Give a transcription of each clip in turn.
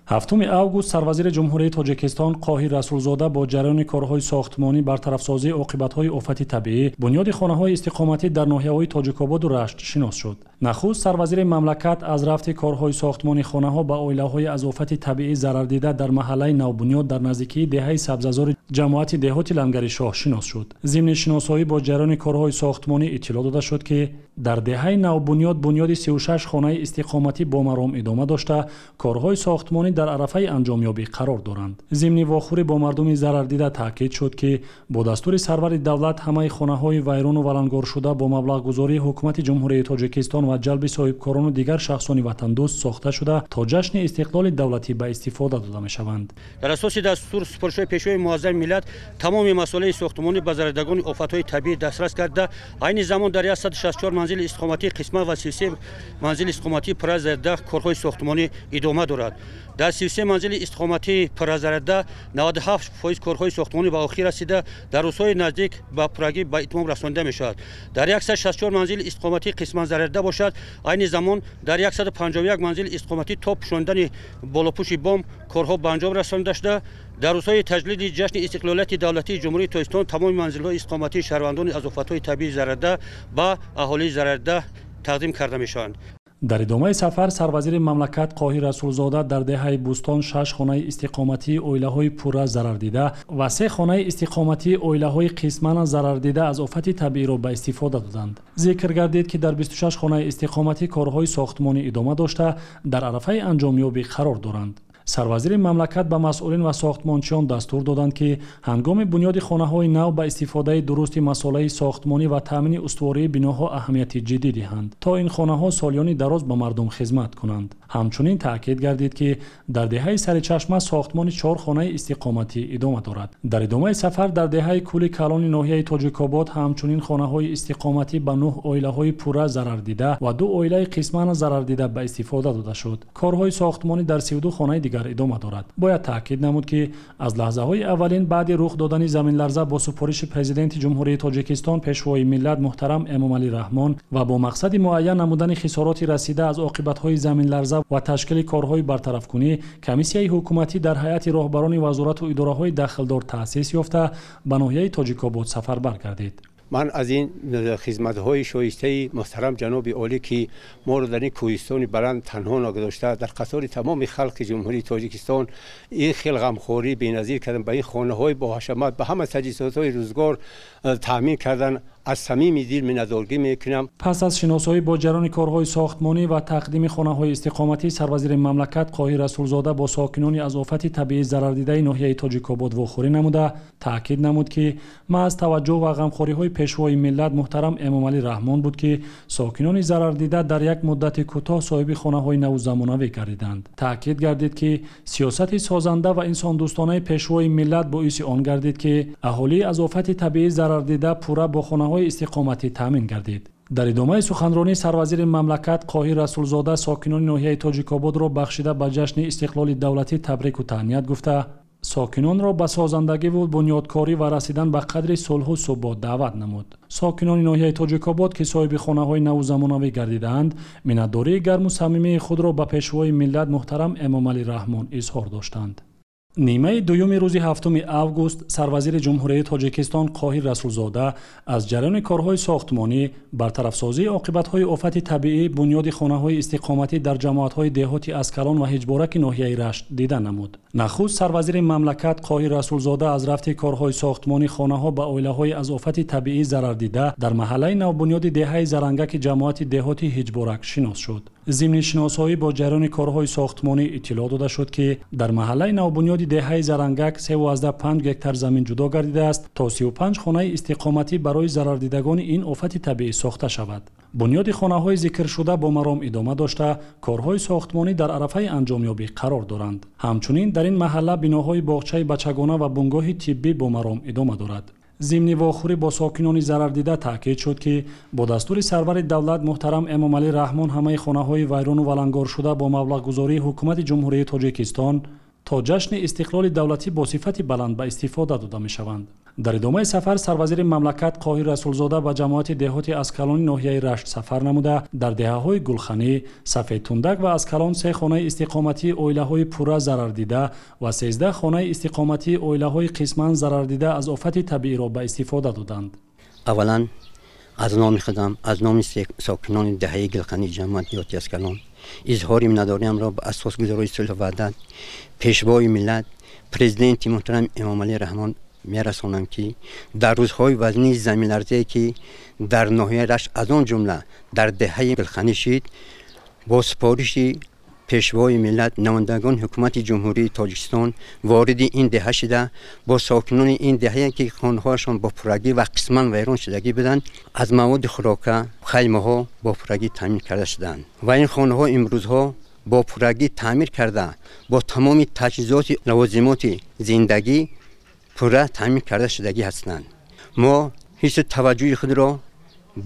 7 август сарвазири Ҷумҳурии Тоҷикистон Қоҳир Расулзода бо ҷараёни корҳои сохтмонӣ, бартарафсозии оқибатҳои офати табиӣ, бунёди хонаҳои истиқоматӣ дар ноҳияҳои Тоҷикободу Рашт шинос шуд. Нахуст сарвазири мамлакат аз рафти корҳои сохтмони хонаҳо ба оилаҳои аз офати табиӣ зарардида дар маҳаллаи Навбунёд дар наздикии деҳаи Сабзазори ҷамоати деҳоти Лангаришоҳ шинос шуд. Зимни шиносоӣ бо ҷараёни корҳои сохтмонӣ иттилоъ дода шуд, ки дар деҳаи Навбунёд бунёди 36 хонаи истиқоматӣ бо маром идома дошта, корҳои сохтмонӣ дар арафаи анҷомёбӣ қарор доранд. Зимни вохӯрӣ бо мардуми зарардида таъкид шуд, ки бо дастури сарвари давлат ҳамаи хонаҳои вайрону валангоршуда бо маблағгузории Ҳукумати Ҷумҳурии Тоҷикистон ва ҷалби соҳибкорону дигар шахсони ватандӯст сохта шуда, то ҷашни истиқлоли давлатӣ ба истифода дода мешаванд. Дар асоси дастур супоришҳои Пешвои муаззами миллат тамоми масолеҳи сохтмонӣ ба зарардагони офатҳои табиӣ дастрас карда, айни замон дар 164 манзили истиқоматӣ қисман ва 33 манзили истиқоматӣ пурра зарарда корҳои сохтмонӣ идома дорад. Дар 33 манзили истиқоматии пурра зарарда 97% корҳои сохтмонӣ ба охир расида, дар рӯзҳои наздик ба пуррагӣ ба итмом расонида мешавад. Дар 164 манзили истиқоматӣ қисман зарарда бошад, айни замон дар 151 манзили истиқоматӣ то пӯшондани болопӯши бом корҳо ба анҷом расонида шуда, дар рӯзҳои таҷлили ҷашни истиқлолияти давлатии Ҷумҳурии Тоҷикистон тамоми манзилҳои истиқоматии шаҳрвандони аз офатҳои табиӣ зарарда ба аҳолии зарарда тақдим карда мешаванд. Дар идомаи сафар сарвазири мамлакат Қоҳир Расулзода дар деҳаи Бӯстон 6 хонаи истиқоматии оилаҳои пурра зарардида ва 3 хонаи истиқоматии оилаҳои қисман зарардида аз офати табииро ба истифода доданд. Зикр гардид, ки дар 26 хонаи истиқоматӣ корҳои сохтмонӣ идома дошта, дар арафаи анҷомёбӣ қарор доранд. Сарвазири мамлакат ба масъулин ва сохтмончиён дастур доданд, ки ҳангоми бунёди хонаҳои нав ба истифодаи дурусти масолаи сохтмонӣ ва таъмини устувории биноҳо аҳамияти ҷиддӣ диҳанд, то ин хонаҳо солиёни дароз ба мардум хизмат кунанд. Ҳамчунин таъкид гардид, ки дар деҳаи Саричашма сохтмони 4 хонаи истиқоматӣ идома дорад. Дар идомаи сафар дар деҳаи Кӯли Калони ноҳияи Тоҷикобод ҳамчунин хонаҳои истиқоматӣ ба 9 оилаҳои пурра зарардида ва 2 оилаи қисман зарардида ба истифода дода шуд. Корҳои сохтмонӣ дар 32 хонаи дигар идома дорад. Бояд таъкид намуд, ки аз лаҳзаҳои аввалин баъди рух додани заминларза бо супориши Президенти Ҷумҳурии Тоҷикистон Пешвои миллат муҳтарам Эмомалӣ Раҳмон ва бо мақсади муайян намудани хисороти расида аз оқибатҳои заминларза ва ташкили корҳои бартарафкунӣ, комиссияи ҳукуматӣ дар ҳайати роҳбарони вазорату идораҳои дахлдор таъсис ёфта, ба ноҳияи Тоҷикобод сафарбар гардид. Ман аз ин хизматҳои шоистаи муҳтарам ҷаноби олӣ, ки моро дар ин кӯҳистони баланд танҳо нагузошта, дар қатори тамоми халқи Ҷумҳурии Тоҷикистон ин хел ғамхорӣ беназир кардан, ба ин хонаҳои боҳашамат, ба ҳама таҷҳизотҳои рӯзгор таъмин кардан, аз самими дил миннатдоргӣ мекунам. Пас аз шиносоӣ бо ҷараёни корҳои сохтмонӣ ва тақдими хонаҳои истиқоматӣ, сарвазири мамлакат Қоҳир Расулзода бо сокинони аз офати табиӣ зарардидаи ноҳияи Тоҷикобод вохӯрӣ намуда, таъкид намуд, ки маҳз таваҷҷӯҳ ва ғамхориҳои Пешвои миллат муҳтарам Эмомалӣ Раҳмон буд, ки сокинони зарардида дар як муддати кӯтоҳ соҳиби хонаҳои наву замонавӣ гардиданд. Таъкид гардид, ки сиёсати созанда ва инсондӯстонаи Пешвои миллат боиси он гардид, ки аҳолии аз офати табиӣ зарардида пурра бо хонаҳои истиқоматӣ таъмин гардид. Дар идомаи суханронӣ сарвазири мамлакат Қоҳир Расулзода сокинони ноҳияи Тоҷикободро бахшида ба ҷашни истиқлоли давлатӣ табрику таҳният гуфта, сокинонро ба созандагиву бунёдкорӣ ва расидан ба қадри сулҳу субот даъват намуд. Сокинони ноҳияи Тоҷикобод, ки соҳиби хонаҳои наву замонавӣ гардидаанд, миннатдории гарму самимии худро ба Пешвои миллат муҳтарам Эмомалӣ Раҳмон изҳор доштанд. Нимаи дуюми рӯзи 7 август сарвазири Ҷумҳурии Тоҷикистон Қоҳир Расулзода аз ҷараёни корҳои сохтмонӣ, бартарафсозии оқибатҳои офати табиӣ, бунёди хонаҳои истиқоматӣ дар ҷамоатҳои деҳоти Аскалон ва Ҳиҷбораки ноҳияи Рашт дида намуд. Нахуст сарвазири мамлакат Қоҳир Расулзода аз рафти корҳои сохтмонӣ хонаҳо ба оилаҳои аз офати табиӣ зарардида дар маҳаллаи навбунёди деҳаи Зарангаки ҷамоати деҳоти Ҳиҷборак шинос шуд. Зимни шиносоӣ бо ҷараёни корҳои сохтмонӣ иттилоъ дода шуд, ки дар маҳаллаи навбунёди деҳаи Зарангак 3,5 гектар замин ҷудо гардидааст, то 35 хонаи истиқоматӣ барои зарардидагони ин офати табиӣ сохта шавад. Бунёди хонаҳои зикршуда бо маром идома дошта, корҳои сохтмонӣ дар арафаи анҷомёбӣ қарор доранд. Ҳамчунин дар ин маҳалла биноҳои боғчаи бачагона ва бунгоҳи тиббӣ бо маром идома дорад. Зимни вохӯрӣ бо сокинони зарардида таъкид шуд, ки бо дастури сарвари давлат муҳтарам Эмомалӣ Раҳмон ҳамаи хонаҳои вайрону валангоршуда бо маблағгузории Ҳукумати Ҷумҳурии Тоҷикистон то ҷашни истиқлоли давлатӣ бо сифати баланд ба истифода дода мешаванд. Дар идомаи сафар сарвазири мамлакат Қоҳир Расулзода ба ҷамоати деҳоти Аскалони ноҳияи Рашт сафар намуда, дар деҳаҳои Гулханӣ, Сафедтундак ва Аскалон 3 хонаи истиқоматии оилаҳои пурра зарардида ва 13 хонаи истиқоматии оилаҳои қисман зарардида аз офати табииро ба истифода доданд. Аввалан аз номи худам, аз номи сокинони деҳаи Гулханӣ ҷамоати деҳоти Аскалон изҳори миннатдориамро ба асосгузорони сулҳу ваҳдат, пешвои миллат, президенти муҳтарам Эмомалӣ Раҳмон мерасонам, ки дар рӯзҳои вазнии заминларзае, ки дар ноҳияи Рашт, аз он ҷумла дар деҳаи Гулханӣ шид, бо супориши пешвои миллат намояндагони ҳукумати Ҷумҳурии Тоҷикистон вориди ин деҳа шида, бо сокинони ин деҳае, ки хонаҳояшон бо пуррагӣ ва қисман вайрон шудагӣ буданд, аз маводи хӯрока, хаймаҳо бо пуррагӣ таъмин карда шуданд ва ин хонаҳо имрӯзҳо бо пуррагӣ таъмир карда, бо тамоми таҷҳизоти лавозимоти зиндагӣ пурра таъмин карда шудагӣ ҳастанд. Мо ҳисси таваҷҷӯҳи худро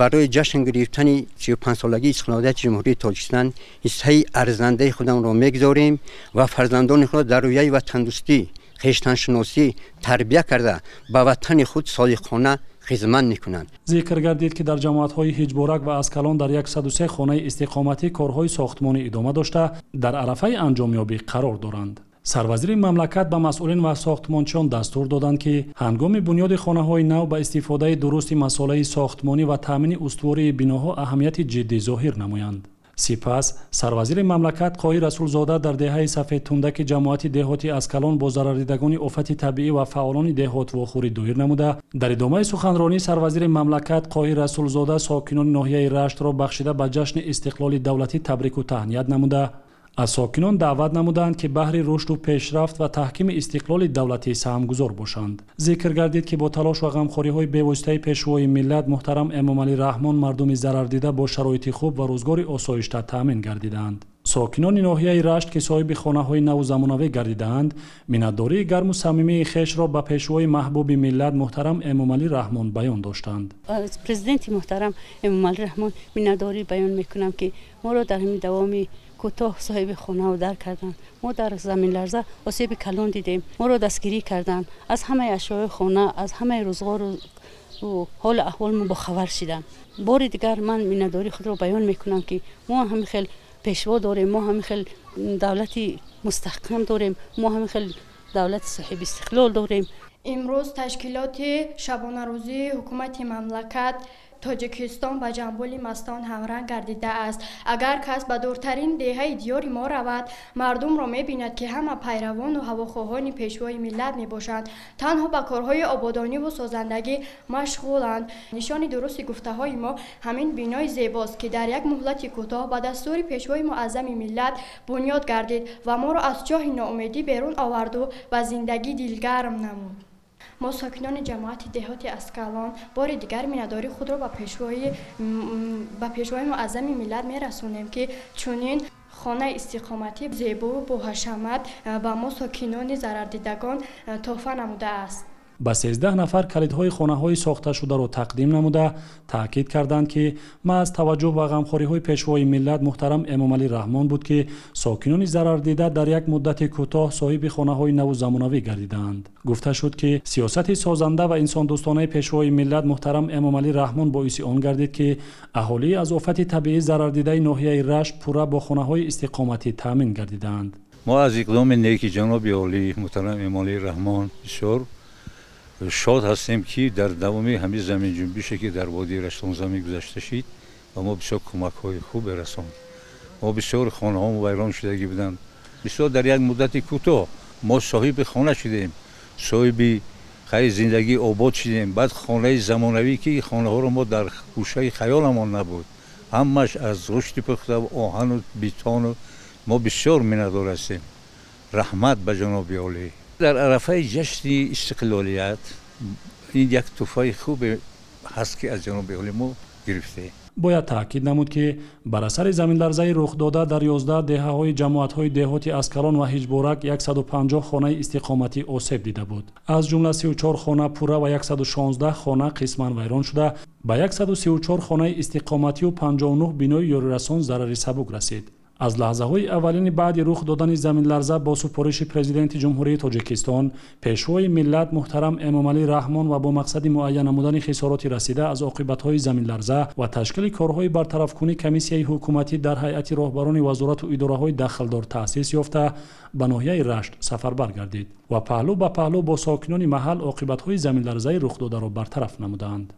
барои ҷашн гирифтани 35-солагии истиқлолияти Ҷумҳурии Тоҷикистон ҳиссаи арзандаи худамро мегузорем ва фарзандони худро дар рӯяи ватандӯстӣ, хештаншиносӣ тарбия карда, ба ватани худ содиқона хизмат мекунанд. Зикр гардид, ки дар ҷамоатҳои Ҳиҷборак ва Аскалон дар 103 хонаи истиқоматӣ корҳои сохтмонӣ идома дошта, дар арафаи анҷомёбӣ қарор доранд. Сарвазири мамлакат ба масъулин ва сохтмончиён дастур доданд, ки ҳангоми бунёди хонаҳои нав ба истифодаи дурусти масолаи сохтмонӣ ва таъмини устувории биноҳо аҳамияти ҷиддӣ зоҳир намоянд. Сипас сарвазири мамлакат Қоҳир Расулзода дар деҳаи Сафедтундаки ҷамоати деҳоти Аскалон бо зарардидагони офати табиӣ ва фаъолони деҳот вохӯрӣ доир намуда, дар идомаи суханронӣ сарвазири мамлакат Қоҳир Расулзода сокинони ноҳияи Раштро бахшида ба ҷашни истиқлоли давлатӣ табрику таҳният намуда, аз сокинон даъват намуданд, ки баҳри рушду пешрафт ва таҳкими истиқлоли давлатӣ саҳмгузор бошанд. Зикр гардид, ки бо талош ва ғамхориҳои бевоситаи пешвои миллат муҳтарам Эмомалӣ Раҳмон мардуми зарардида бо шароити хуб ва рӯзгори осоишта таъмин гардидаанд. Сокинони ноҳияи Рашт, ки соҳиби хонаҳои наву замонавӣ гардидаанд, миннатдории гарму самимии хешро ба пешвои маҳбуби миллат муҳтарам Эмомалӣ Раҳмон баён доштанд. Аз президенти муҳтарам Эмомалӣ Раҳмон миннатдорӣ баён мекунам, ки моро дар ҳамин давоми кӯтоҳ соҳиби хонаву дар карданд. Мо дар заминларза осеби калон дидем, моро дастгирӣ карданд, аз ҳамаи ашёи хона, аз ҳамаи рӯзғору ҳолу аҳволмо бохабар шиданд. Бори дигар ман миннатдории худро баён мекунам, ки мо ҳамин хел пешво дорем, мо ҳамин хел давлати мустаҳкам дорем, мо ҳамин хел давлати соҳиби истиқлол дорем. Имрӯз ташкилоти шабонарӯзии ҳукумати мамлакат Тоҷикистон ба ҷамбули мастон ҳамранг гардидааст. Агар кас ба дуртарин деҳаи диёри мо равад, мардумро мебинад, ки ҳама пайравону ҳавохоҳони пешвои миллат мебошанд, танҳо ба корҳои ободониву созандагӣ машғуланд. Нишони дурусти гуфтаҳои мо ҳамин бинои зебост, ки дар як муҳлати кӯтоҳ ба дастури пешвои муаззами миллат бунёд гардид ва моро аз чоҳи ноумедӣ берун оварду ба зиндагӣ дилгарм намуд. Мо сокинони ҷамоати деҳоти Аскалон бори дигар миннатдории худро ба пешвои муаззами миллат мерасонем, ки чунин хонаи истиқоматӣ зебову боҳашамат ба мо сокинони зарардидагон тӯҳфа намудааст. Ба 13 нафар калидҳои хонаҳои сохташударо тақдим намуда, таъкид карданд, ки маҳз таваҷҷӯҳ ба ғамхориҳои пешвои миллат муҳтарам Эмомалӣ Раҳмон буд, ки сокинони зарардида дар як муддати кӯтоҳ соҳиби хонаҳои наву замонавӣ гардидаанд. Гуфта шуд, ки сиёсати созанда ва инсондӯстонаи пешвои миллат муҳтарам Эмомалӣ Раҳмон боиси он гардид, ки аҳолии аз офати табиӣ зарардидаи ноҳияи Рашт пурра бо хонаҳои истиқоматӣ таъмин гардидаанд. Мо аз иқдоми неки ҷаноби олӣ муҳтарам Эмомалӣ Раҳмон бисёр шод ҳастем, ки дар давоми ҳамин заминҷунбише, ки дар водии Раштон замин гузашта шид, ба мо бисёр кӯмакҳои хубе расонд. Мо бисёр хонаҳомо вайрон шудагӣ буданд. Бисёр дар як муддати кӯтоҳ мо соҳиби хона шудем, соҳиби хайри зиндагӣ обод шудем. Баъд хонаи замонавӣ, ки хонаҳоро мо дар гӯшаи хаёламон набуд, ҳамаш аз рушди пухта оҳану бетону мо бисёр миннатдор ҳастем. Раҳмат ба ҷаноби олӣ. Дар арафаи ҷашни истиқлолият ин як тӯҳфаи хубе ҳаст, ки аз ҷаноби олӣ мо гирифтем. Бояд таъкид намуд, ки бар асари заминларзаи рухдода дар 11 деҳаҳои ҷамоатҳои деҳоти Аскалон ва Ҳиҷборак 150 хонаи истиқоматӣ осеб дида буд. Аз ҷумла 34 хона пурра ва 116 хона қисман вайрон шуда, ба 134 хонаи истиқоматию 59 бинои ёрирасон зарари сабук расид. Аз лаҳзаҳои аввалини баъди рух додани заминларза бо супориши Президенти Ҷумҳурии Тоҷикистон, Пешвои миллат муҳтарам Эмомалӣ Раҳмон ва бо мақсади муайян намудани хисороти расида аз оқибатҳои заминларза ва ташкили корҳои бартарафкунӣ комиссияи ҳукуматӣ дар ҳайати роҳбарони вазорату идораҳои дахлдор таъсис ёфта, ба ноҳияи Рашт сафарбар гардид ва паҳлӯ ба паҳлӯ бо сокинони маҳал оқибатҳои заминларзаи рухдодаро бартараф намуданд.